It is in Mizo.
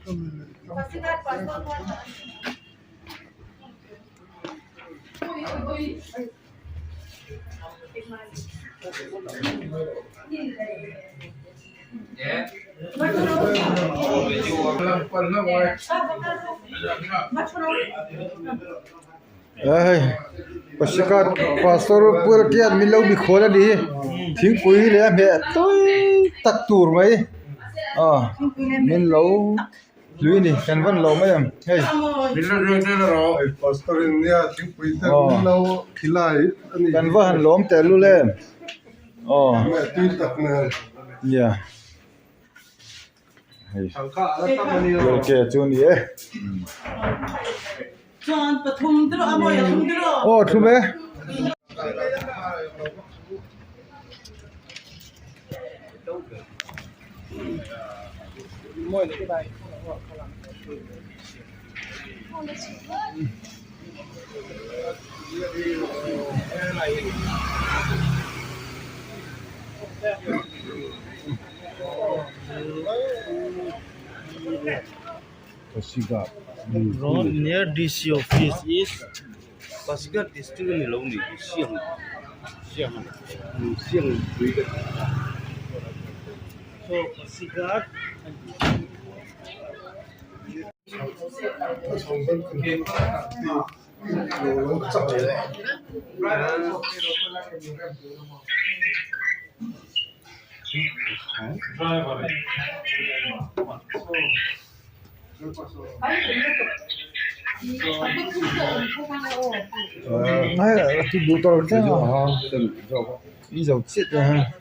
Hei Pasighat pastor Puelkian min lo mikhual a ni hi thingpui leh a hmeh tui tak tur mai aw min lo hlui a ni kan van lo mai ang hei aw kan va han lawm teh lul em aw nia. Hei ke chu a ni e aw thum e. Pasighat Road near DC office is Pasighat district a ni lo ni Siang Siang Siang pui ka tih kha so Pasighat I zo chiah a.